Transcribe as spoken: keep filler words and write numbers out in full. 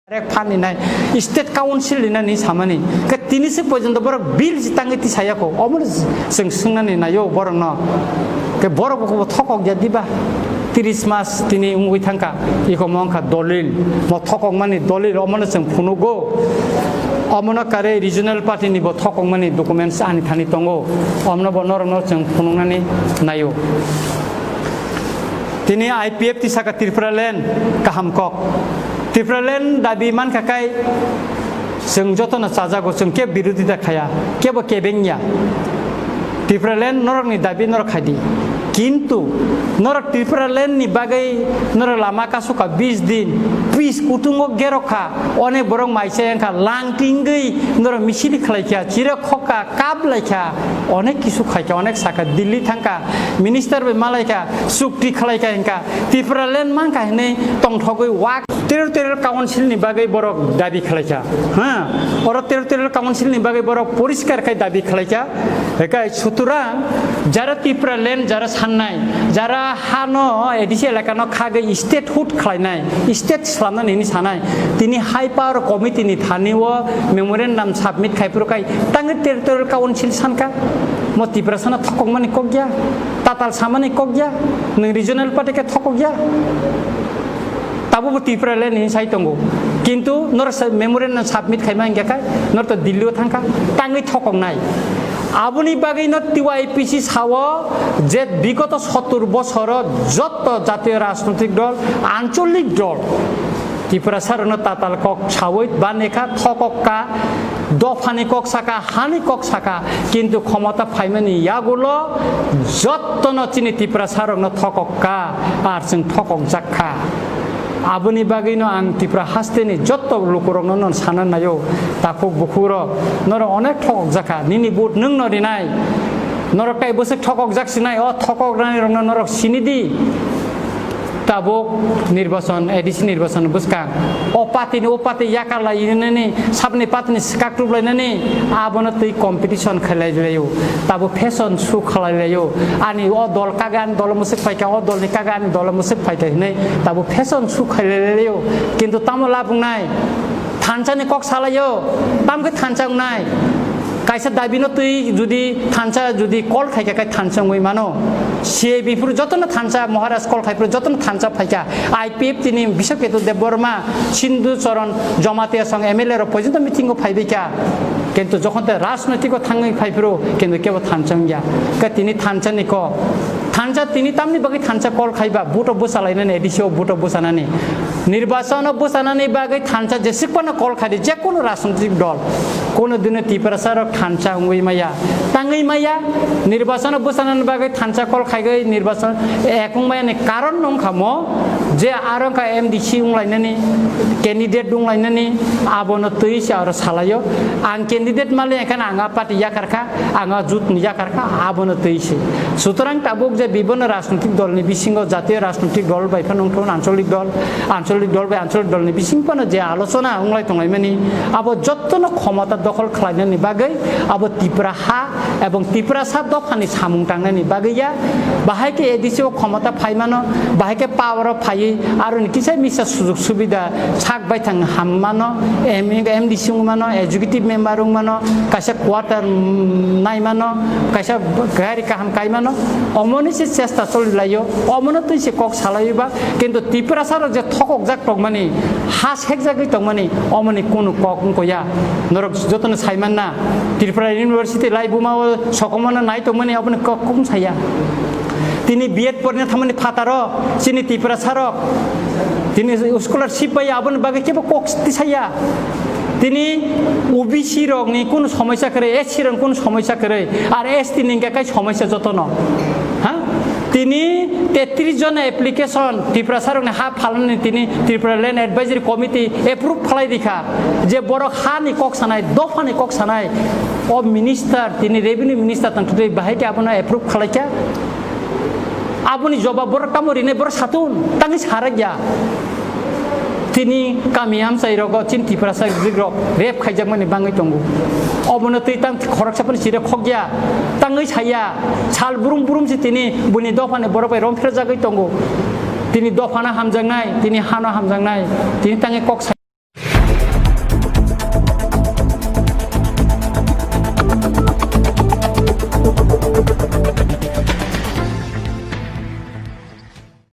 Direct fund ni nai, state council ni nani samani. Ke tini se porjonto borok bill si tangwi tisaya kho. Omo chwng swngnani nayo borok no. Ke borok bo thokok ya diba? Tris mas tini wngwi thangka. Iko mo wngkha dolil. Mo thokok mani dolil omo no chwng phunugo. Omo no kare regional party ni bo thokok mani documents ani thani tongo. Omo no bo norok no chwng phunuknani nayo. Tini I P F T saka Tripura land kaham kok. Tripura land dabi mankha kai chwng jotono chajago, chwng kebo birodita khaya, kebo kebengya. Tripura land norokni dabi norok khaidi. Kintu norok Tripura land ni bagwi norok lama kasuka bis din, bis kutungo gerokha, onek borok maisa wngkha, lang tingwi norok misili khlaikha, chirok khokha, kap laikha, onek kisu khaikha, onek sakha, Delhi thangkha, minister bai malaikha, chukti khlaikha, hingkha Tripura land mankha hinwi tongthogwi wak. Territorial Council ni bagwi borok dabi khlaikha, ha, oro Territorial Council ni bagwi borok poriskar khai dabi khlaikha, hekai suturang jara Tripura land jara sannai, jara hano A D C elakano khagwi statehood khlainai, state slamnani hinwi sanai, tini High Power Committee ni thani o memorandum submit khai phuru kai tangwi Territorial Council sanka, mo Tiprasano thokokmani kok ya, tatal samani kok ya, nwng regional party khe thokok ya. Tabukbo Tripura land hinwi sai tongo. Kintu nor sa-, memorandum submit khaima hingkha khe nor to Delhi o thangkha, tangwi thokoknai. Aboni bagwi no T Y P C sao je bigoto sottur bosoro jotto jatiyo rajnoitik dol, ancholik dol Tiprasa rokno tatal kok sawi banekha, thokokka, dophani kok saka, hani kok saka, kintu khomota phaimani yagulo jottono chini Tiprasa rokno thokokka, ar chwng thokokjak kha. Aboni bagwino ang Tripura hasteni jotto lukurokno no sana naio, takhuk bukhurok, norok onek thokokjak kha, nini vote nwngno rinai, norok tai bwswk thokokjak sinai, o thokoknani rokno norok sini di. Tabuk nirbachon, A D C nirbachon bwskang o party ni o party yakar lai nani, sabni party ni swkak tup lai nani, abono twi competition khalai laio, tabuk fashion show khalai laio, ani o dol kaga ani dol mwswk phaikha, o dol ni kaga ani dol mwswk phaikha hinwi tabuk fashion show khalai laio, kintu tamo labung nai, thansa ni kok salaio, tamo khe thansa wngnai. Kaisa dabi no twi judi thansa judi call khaikha khai thansa wngwi mano. C A B phuru jotono thansa, Maharaj call khai phuru jotono thansa phaikha. I P F T ni Biswa Ketu Debbarma, Sindhu Charan Jamatia song M L A rok porjonto meeting o phaibaikha. Kintu jokhon te rajnoitik o thangwi phai phuru kintu kebo thansa wngya. Khe tini thansa ni kok. Thansa tini tamni bagwi thansa call khaiba, vote o bwsa lainani, A D C o vote o bwsanani. Nirbachon o bwsanani bagwi thansa jeswk phano call khaidi, je kono rajnoitik dol, kono dino Tiprasa rok thansa wngwi maya, tangwi maya, nirbachon o bwsanani bagwi thansa call khaigwi nirbachon ek wngmaya ni karon no wngkha mo, je aro wngkha M D C wnglainani, candidate wnglainani, abono twi se aro salaio, ang candidate mali ekhana ang a party yakar kha, ang a jut ni yakar kha, abono twi se. Sutorang tabuk je bibhinno rajnoitik dol ni bisingo, jatiyo rajnoitik dol bai phano wngthun, ancholik dol, ancholik dol bai ancholik dol ni bising phano je alochona wnglai tonglaimani, abo jottono khomota dokhol khlainani bagwi abo Tipra ha ebong Tiprasa dophani samung tangnani bagwi ya, bahai khe A D C o khomota phaimano, bahai khe power o phaiwi aroni kisa misa sujug subida sak baithang hammano, M-, M D C wngmano, executive member wngmano, kaisa quarter, mm, naimano, kaisa gari kaham kaimano, omoni se chesta choli laio, omono twi se kok salaio ba, kintu Tiprasa rok je thokokjak tongmani, ha sekjagwi tongmani, omoni kunu kok wngkha ya. Norok jotono saimanna, Tripura University lai buma o sokomano nai tongmani, oboni kok kum saya. Tini B Ed porina thangmani phataro, chini Tiprasa rok, tini scholarship bai aboni bagwi kebo kok tisaya. Tini O B C rokni kunu somosya kwrwi, S C rokni kunu somosya kwrwi, ar S T ni hingka kai somosya jotono. Ha? Tini tetris jona application Tiprasa rokni ha phalnani tini Tripura Land Advisory Committee approve khlai rikha, je borok hani kok sanai, dophani kok sanai, o minister, tini revenue minister tong thutwi bahai khe abono approve khlaikha. Aboni jobab borok tamo rinai borok satun, tangwi sarakya. Tini kami amchai rogo chin Tiprasa rijik rok rape khaijakmani bangwi tongo. Obono twi tang khoroksa phano sire khokya, tangwi saya, sal brum brum se tini buini dophani borok bai romphirjagwi tongo. Tini dophano hamjaknai, tini hano hamjaknai, tini tangwi kok sa-